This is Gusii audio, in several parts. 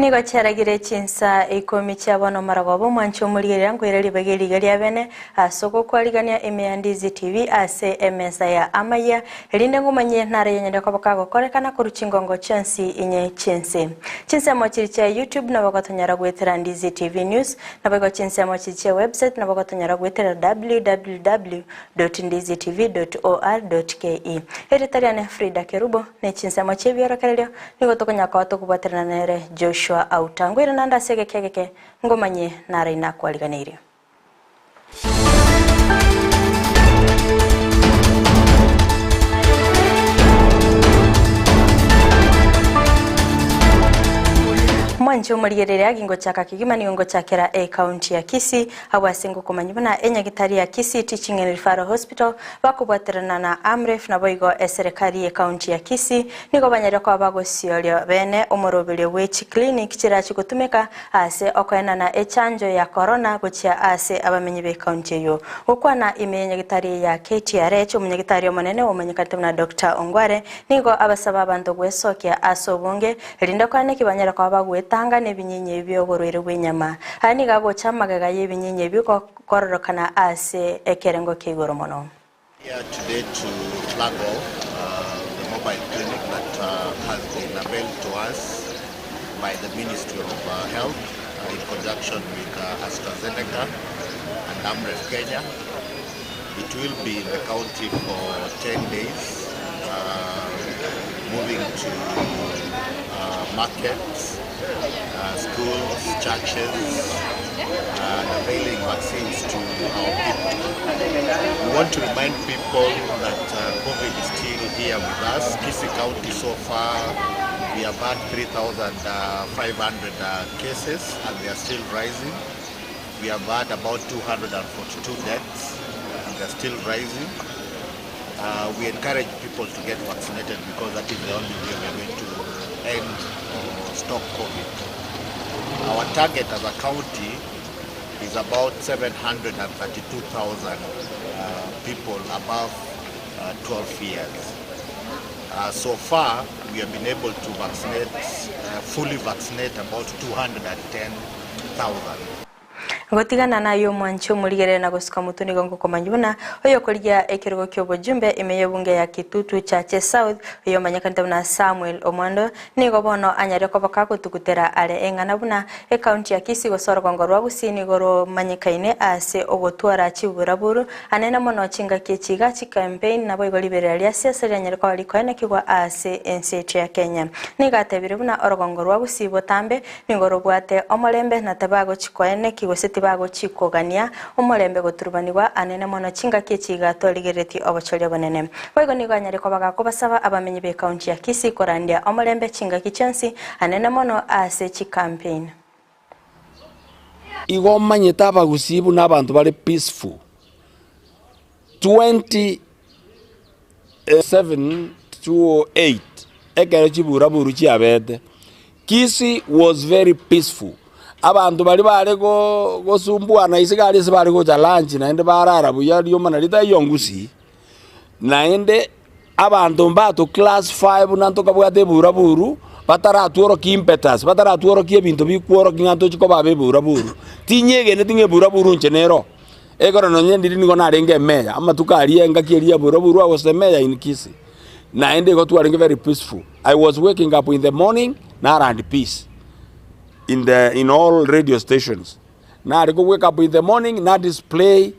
Nigo chiaragire chinsa ikomi chia bono maragoba omwanchi omorigereria nkoira ribaga eriga ria bene ase ogokwarigania ime ya Ndizi TV ase emesa ya amayia erinde ngomanyie nare yenyare koba kagokorekana korwa chingongo chionsi inye chiense. Chinsemo chiri chia YouTube nabo gotonyora goetera Ndizi TV News naboigo chinsemo chiri chia website nabo gotonyora goetera www www.ndizitv.or.ke. Erieta riane Frida Kerubo, ne chinsemo chi'ebiorokererio nigo tokonya koba tokobwaterana nere Joshua Auta. Ngoire naende ase egeke egeke ngomanye naro inakwariganeirie. Mwanche omorigereria gingochaka kegima nigo ngochakera ecounty ya Kisii Agwo ase ngokomanya buna enyagitari ya Kisii Teaching and Referral Hospital bakobwaterana na Amref naboigo eserekari ye county ya Kisii nigo banyarire koba bagosioria bene omoroberio bwe chiclinic chirachi gotumeka ase okoenana echanjo ya corona gochia ase abamenyi be county eyio. Gokwana ime yenyagitari ya KTRH omonyagitari omonene omanyekanete buna Doctor Ongware nigo abasaba abanto gwesokia ase obonge Erinde kwane ki banyare koba bagwetanga nebinyinyi bi'oborwaire bw'enyama. Aya nigo agocha amagega y'ebinyinyi ebio kororokana ase ekerengo kia igoro mono. Here today to flag off the mobile clinic that has been availed to us by the Ministry of Health in conjunction with AstraZeneca and Amref Kenya. It will be in the county for 10 days, moving to markets, schools, churches, and availing vaccines to our people. We want to remind people that COVID is still here with us. Kisii County so far we have had 3,500 cases and they are still rising. We have had about 242 deaths and they are still rising. Uh, we encourage people to get vaccinated because that is the only way we are going to end or stop COVID. Our target as a county is about 732,000 uh, people above uh, 12 years. Uh, so far, we have been able to vaccinate, uh, fully vaccinate about 210,000. Gotigana naye omwanchi omorigerere na gosuka motwe nigo ngokomanya buna oyokorigia ekerogo ki'obojumbe ime y'ebunge ya Kitutu Chache South oyomanyekanete buna Samuel Omwando nigo bono anyare koba kagotugutera are eng'ana buna ecounty ya Kisii gose orogongo rwa Gusii nigo romanyekaine ase ogotwara chiburaburu anene mono chingaki echi iga chicampaign naboigo riberera ria siasa rianyare koba rikoenekigwa ase ense yaito ya Kenya. Nigo atebire buna orogongo rwa Gusii botambe Nigo robwate omorembe na tibagochikoeneki gose tibagochikogania omorembe goturubanigwa anene mono chingaki echi iga torigereretie obochori obonene. Boigo nigo anyare koba gakobasaba abamenyi b'ecounty ya Kisii korandia omorembe chingaki chionsi anene mono ase chicampaign. Igo omanyete abagusii buna abanto bare peaceful. 27 to 8 ekero chiburaburu chiabete, Kisii was very peaceful. Abanto baria bare gosumbuana ase gari ase bare gocha lunch naende barara buya riomana ritaiyo ngusii, naende abanto mbato classify buna ntokabwate eburaburu, bataratworokia impetus, bataratworokia ebinto bikworokia ng'a ntochi koba abe eburaburu. Tinyegeneti ng'a eburaburu inche nero. Ekero nonya ndiri nigo narenge emeya, amatuko aria engaki eria ya buraburu I was the mayor in Kisii. Naende igo twarenge very peaceful. I was waking up in the morning narand peace in the in all radio stations. Nare ko wake up in the morning na display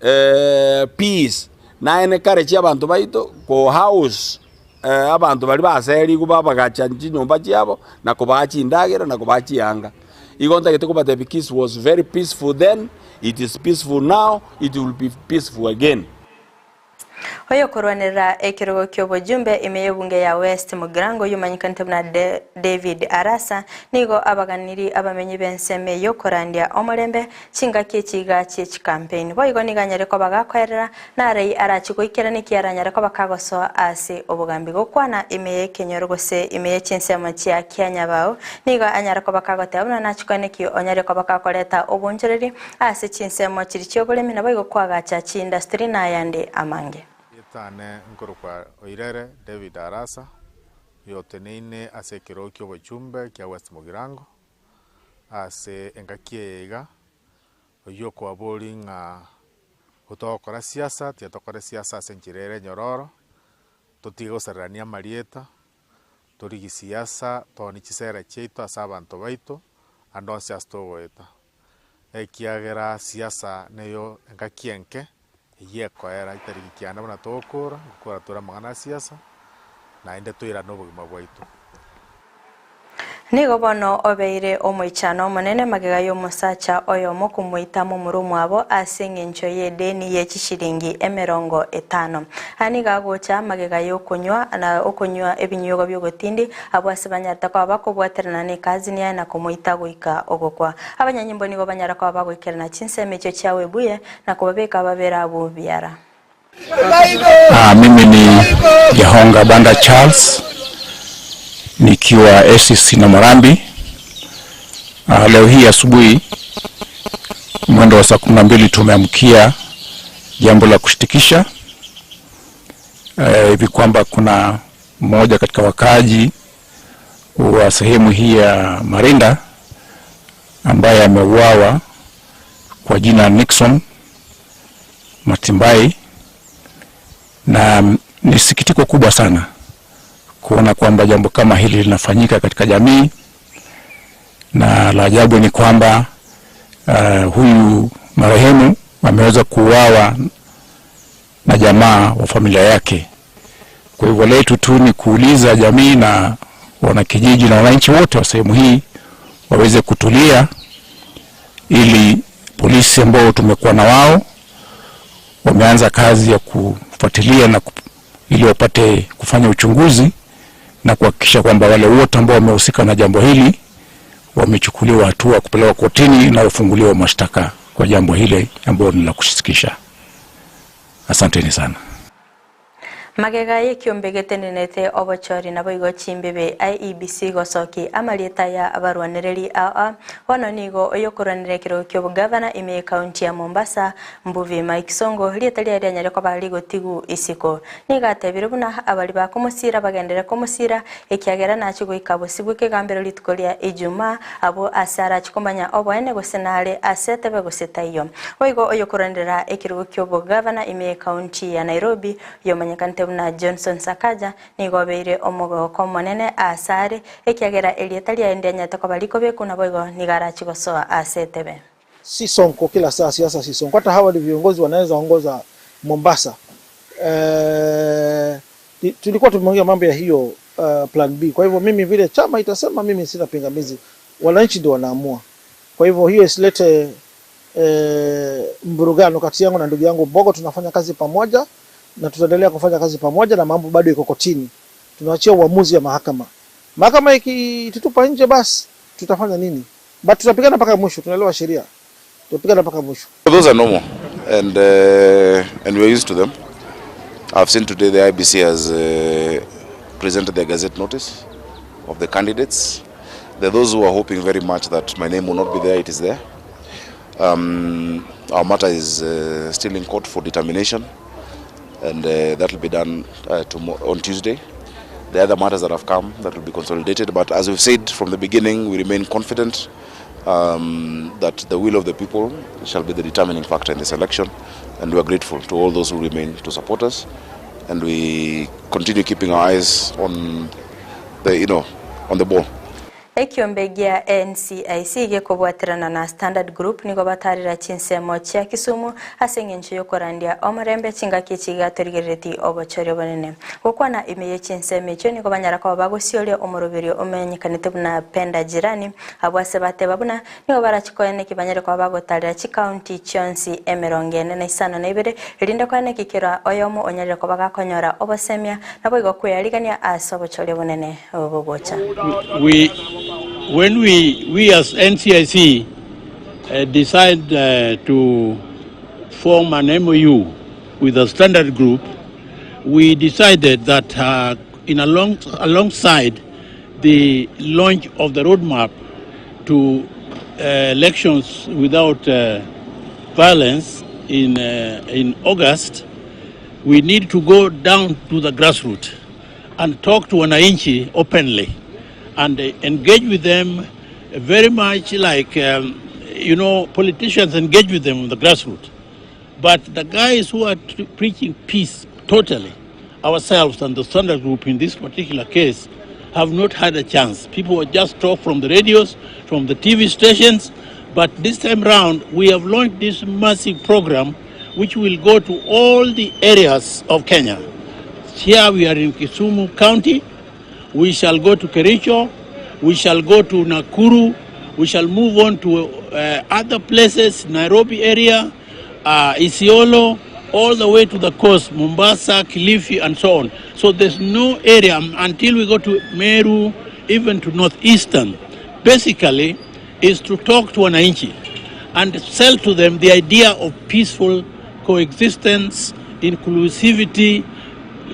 eh, peace. Naende kare chia abanto baito ko house eh, abanto baria baserigwe babagacha chinyomba chiabo na kobaa chindagera na kobaa chianga. Igo ntagete kobatebia Kisii was very peaceful then, it is peaceful now, it will be peaceful again. Oyokorwanerera ekerogo ki'obojumbe ime y'ebunge ya West Mugirango oyiomanyekanete buna David Arasa nigo abaganiri abamenyi b'ensemo eyio korandia omorembe chingaki echi iga chie chikampeini. Boigo nigo anyare koba gakoerera Narei arache goikerania eki aranyare koba kagosoa ase obogambi gokwana ime y'ekenyoro gose ime ye chinsemo chia kianyabao, nigo anyare koba kagoteba buna nache koene ki onyare koba kakoreta obonchoreri ase chinsemo chiria chi'oboremi naboigo koagacha chiindastiri na ayande amange. Erieta nkorokwa Oirere David Arasa, oyoteneine ase ekerogo ki'obochumbe kia West Mugirango. Ase engaki eye iga, oyio okobaboria ng'a gotogokora siasa, tiga tokore siasa ase enchera ere enyororo, totige gosarerania amarieta, torigie siasa, toonie chisera chiaito ase abanto baito, ande onsi ase togoeta. Ekiagera siasa neyo engaki enke, eyio ekoera etariki kianda buna togokora, ngokora tore amang'ana a siasa, naende toirane obogima bwaito. Nigo bono obeire omoichano omonene magega y'omosacha oyomo komoita momura omwabo ase engencho y'edeni ye chishilingi emerongo etano. Aya nigo agocha magega y'okonywa na okonywa ebinyuogo bi'ogotindi abwo ase banyarete koba bakobwaterana n'ekazini yaye na komoita goika ogokwa. Abanyanyimbo nigo banyara koba bagoikerana chinsemo echio chia Webuye na kobabeka babere abwo biara. Ah, mimi ni Jehonga Banda Charles nikiwa ACC na Morambi. Ah, leo hii asubuhi mwendo wa saa 12 tumeamkia jambo la kushtikisha hivi eh, kwamba kuna mmoja katika wakaaji wa sehemu hii ya Marinda ambaye ameuawa kwa jina Nixon Matimbai, na ni sikitiko kubwa sana kuona kwamba jambo kama hili linafanyika katika jamii, na la ajabu ni kwamba huyu marehemu ameweza kuuawa na jamaa wa familia yake. Kwa hivyo letu tu ni kuuliza jamii na wanakijiji na wananchi wote wa sehemu hii waweze kutulia, ili polisi ambao tumekuwa na wao wameanza kazi ya kufuatilia na ili wapate kufanya uchunguzi na kuhakikisha kwamba wale wote ambao wamehusika na jambo hili wamechukuliwa hatua kupelekwa kotini na wafunguliwa mashtaka kwa jambo hili ambalo ni la kusikitisha. Asanteni sana. Magega y'ekiombe getenenete obochori naboigo chimbebe IEBC gosoki amarieta ya abarwanereri aa bono nigo oyokoranera ekero ki'obogavana ime ekaunti ya Mombasa Mbuvi Mike Sonko rieta riaye rianyare koba rigotigu isiko nigo atebire buna abari bakomosira bagendere komosira ekiagera nachi goika bosibwe ekegambero rituko ria Ijumaa abwo ase arachi komanya oboene gose nare ase etebe gose taiyo boigo oyokoranera ekerogo ki'obogavana ime ekaunti ya Nairobi yomanyekanete buna Johnson Sakaja nigo obeire omogoko omonene ase are ekiagera erieta riaye ndianyarete koba rikobeku naboigo nigo arachi gosoa ase etebe. Si Sonko kila saa siasa si Sonko, hata hawa ni viongozi wanaweza ongoza Mombasa. Tulikuwa tumeongea mambo ya hiyo plan B. Kwa hivyo mimi vile chama itasema, mimi sina pingamizi, wananchi ndio wanaamua. Kwa hivyo hiyo isilete mvurugano kati yangu na ndugu yangu Mbogo. Tunafanya kazi pamoja na tutaendelea kufanya kazi pamoja, na mambo bado iko kotini. Tunaachia uamuzi wa mahakama. Mahakama ikitutupa nje, basi tutafanya nini? But tutapigana mpaka mwisho, tunaelewa sheria, tutapigana mpaka mwisho. Those are normal and we're used to them. I've seen today the IEBC has presented their gazette notice of the candidates. There are those who are hoping very much that my name will not be there. It is there. Our matter is still in court for determination, and that will be done tomorrow, on Tuesday. The other matters that have come that will be consolidated, but as we've said from the beginning, we remain confident that the will of the people shall be the determining factor in this election, and we are grateful to all those who remain to support us, and we continue keeping our eyes on the, you know, on the ball. Ekiombe gia NCIC gekobwaterana na Standard Group nigo batarira chinsemo chia Kisumu ase eng'encho yokorandia omorembe chingaki chigatorigerereti obochori obonene gokwana ime ye chinsemo echio nigo banyara koba bagosioria omoroberio omenyekanete buna Penda Jirani abwo ase bateba buna nigo barachikoeneki banyare koba bagotarera chikaunti chionsi 45 erinde koeneki kera oyomo onyarire koba gakonyora obosemia naboigo kweyarigania ase obochori obonene obogocha. When we as NCIC decide to form an MOU with the Standard Group, we decided that alongside the launch of the roadmap to elections without violence in August, we need to go down to the grassroots and talk to wananchi openly and engage with them very much like, um, you know, politicians engage with them on the grassroots. But the guys who are preaching peace totally, ourselves and the Standard Group in this particular case, have not had a chance. People just talk from the radios, from the TV stations, but this time round, we have launched this massive program which will go to all the areas of Kenya. Here we are in Kisumu County. We shall go to Kericho. We shall go to Nakuru. We shall move on to other places, Nairobi area, Isiolo, all the way to the coast, Mombasa, Kilifi, and so on. So there's no area until we go to Meru, even to northeastern. Basically, is to talk to wananchi and sell to them the idea of peaceful coexistence, inclusivity,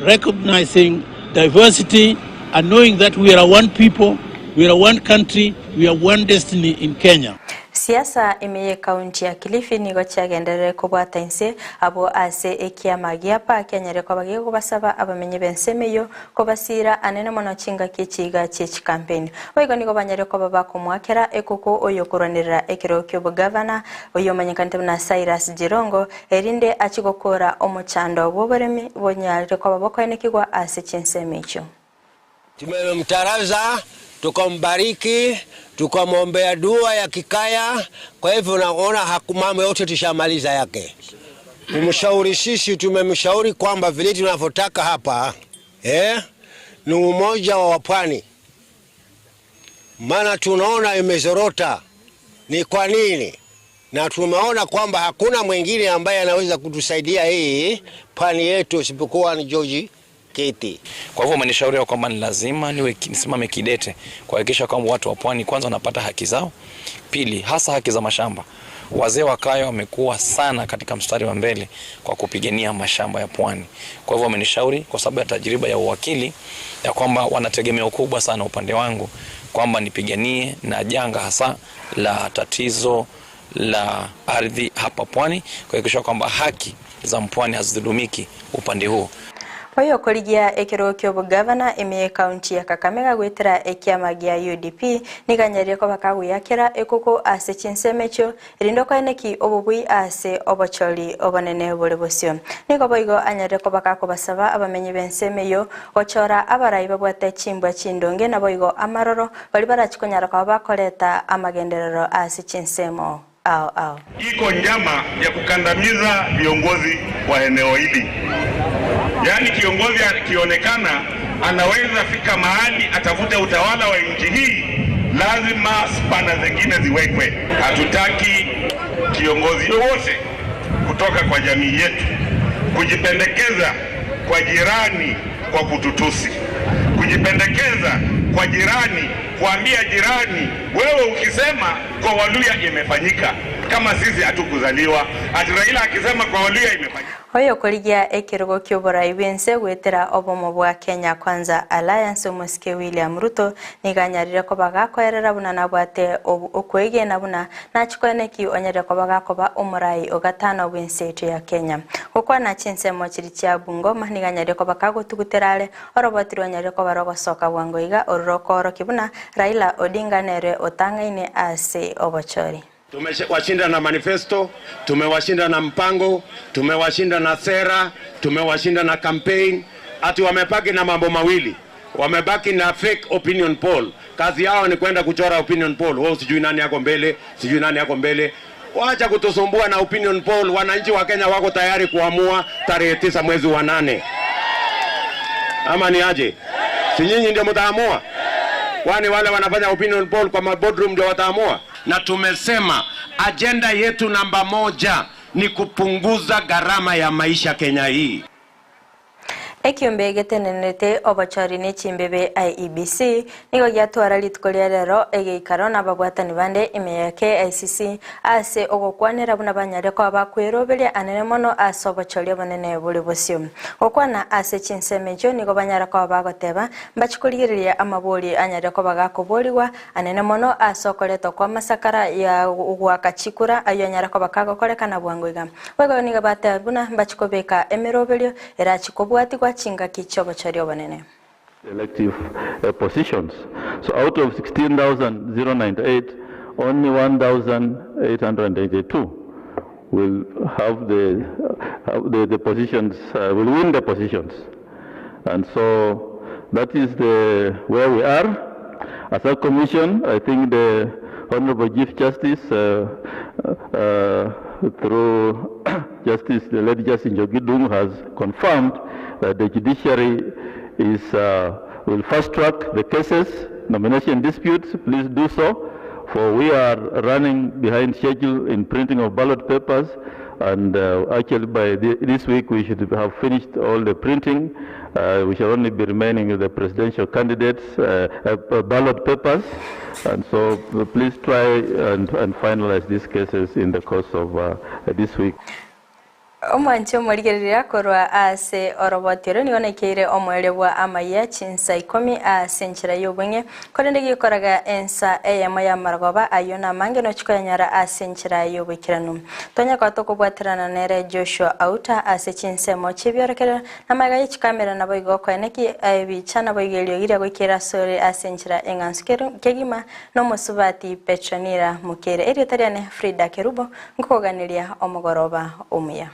recognizing diversity, and knowing that we are one people, we are one country, we are one destiny in Kenya. Siasa ime ye kaunti ya Kilifi nigo chiagenderere kobwata inse abo ase ekiama giapa kianyare koba gegobasaba abamenyi b'ensemo eyo kobasira anene mono chingaki chiga chie chikampeni. Boigo nigo banyare koba bakomwakera ekoko oyo korwanerera ekero kia obogavana oyo omanyekanete buna Cyrus Jirongo erinde achi gokora omochando bw'oboremi bonyarire koba bokoenekigwa ase chinsemo echio. Tumemtaraza, tukambariki, tukamwombea dua ya kikaya. Kwa hivyo naona mambo yote tushamaliza yake. Kumshauri sisi, tumemshauri kwamba vile tunavyotaka hapa ni umoja wa wapwani, maana tunaona imezorota. Ni kwa nini? Na tumeona kwamba hakuna mwingine ambaye anaweza kutusaidia hii pwani yetu isipokuwa ni George Kiti. Kwa hivyo wamenishauri kwamba ni lazima nisimame kidete kuhakikisha kwamba watu wa pwani kwanza wanapata haki zao, pili hasa haki za mashamba. Wazee wa kaya wamekuwa sana katika mstari wa mbele kwa kupigania mashamba ya pwani. Kwa hivyo wamenishauri kwa sababu ya tajriba ya uwakili ya kwamba wanategemea kubwa sana upande wangu kwamba nipiganie na janga hasa la tatizo la ardhi hapa pwani, kuhakikisha kwamba haki za mpwani hazidhulumiki upande huo. Oyo korigia ekero kia obogavana ime kaunti ya Kakamega gwetera ekiama gia UDP niganyarie ko bakaguyakera ekoko ase chinsemo echio erinde okoeneki obobui ase obochori obonene bore bosio. Nigo boigo anyarire ko bakakobasaba abamenyi b'ensemo eyo gochora abarai babwate chimbwa chindonge naboigo amaroro bari barachikonyara koba bakoreta amagenderero ase chinsemo ao ao. Iko njama ya kukandamiza viongozi wa eneo hili. Yaani kiongozi akionekana anaweza fika mahali atafute utawala wa nchi hii, lazima spana zingine ziwekwe. Hatutaki kiongozi yoyote kutoka kwa jamii yetu kujipendekeza kwa jirani kwa kututusi, kujipendekeza kwa jirani kuambia jirani, wewe ukisema kwa Waluya imefanyika, kama sisi hatukuzaliwa. Ati Raila akisema kwa Waluya imefanyika. Oyo korigia ekerogo kia oborai bwense gwetera obomo bwa Kenya Kwanza Alliance omosike William Ruto niganyarire koba gakoerera buna nabwate okwegena buna nachikoeneki onyarire koba gakoba omorai ogatano bwense etu ya Kenya. Gokwana chinsemo chiri chia Bungoma niganyarire koba kagotugutera are oroboti rwanyarire koba rogosoka bwango iga ororokoroki buna Raila Odinga nere otang'aine ase obochori. Tumewashinda na manifesto, tumewashinda na mpango, tumewashinda na sera, tumewashinda na campaign. Ati wamebaki na mambo mawili, wamebaki na fake opinion poll. Kazi yao ni kwenda kuchora opinion poll. Wao sijui nani yako mbele, sijui nani yako mbele. Wacha kutusumbua na opinion poll. Wananchi wa Kenya wako tayari kuamua tarehe 9 mwezi wa 8. Ama ni aje? Si nyinyi ndio mtaamua? Kwani wale wanafanya opinion poll kwa boardroom ndio wataamua? Na tumesema agenda yetu namba 1 ni kupunguza gharama ya maisha Kenya hii. Ekiombe getenenete obochori ne chimbebe IEBC nigo giatwara rituko ria rero egeikaro na ababwatani bande ime ya KICC ase ogokwanera buna banyare koba bakweroberia anene mono ase obochori obonene bore bosio. Gokwana ase chinsemo echio nigo banyara koba bagoteba mbachikorigereria amabori anyare koba gakoborigwa anene mono ase okoretwa kwa masakara ya ogwaka chikura ayo anyara koba kagokorekana bwango iga. Boigo nigo bateba buna mbachikobeka emeroberio erachikobwatigwa chingaki chiobochori obonene. Elective positions. So out of 16,098, only 1,882 will have the, the, the positions, will win the positions. And so that is the, where we are. As a commission, I think the Honorable Chief Justice, uh, uh, through Justice, the late Justice Njoki Ndung'u has confirmed that the judiciary is, uh, will fast track the cases, nomination disputes, please do so, for we are running behind schedule in printing of ballot papers, and uh, actually by the, this week we should have finished all the printing. Uh, we shall only be remaining with the presidential candidates' uh, uh, ballot papers, and so please try and, and finalize these cases in the course of uh, this week. Omwanchi omorigereria korwa ase oroboti oro nigo naikeire omoerio bwa amayia chinsa ikomi ase enchera y'obong'e, korende gekoraga ensa eyemo y'amarogoba ayio namange nochia koyanyora ase enchera y'oboikeranu. Tonya koba tokobwaterana nere Joshua Auta ase chinsemo chi'ebiorokerero, na magega ye chikamera naboigo koeneki ebicha naboigo eriogi ria goikera asore ase enchera eng'ansu kegima nomosubati Petronila Mukeire. Erieta riane Frida Kerubo, nkokoganeria omogoroba omuya.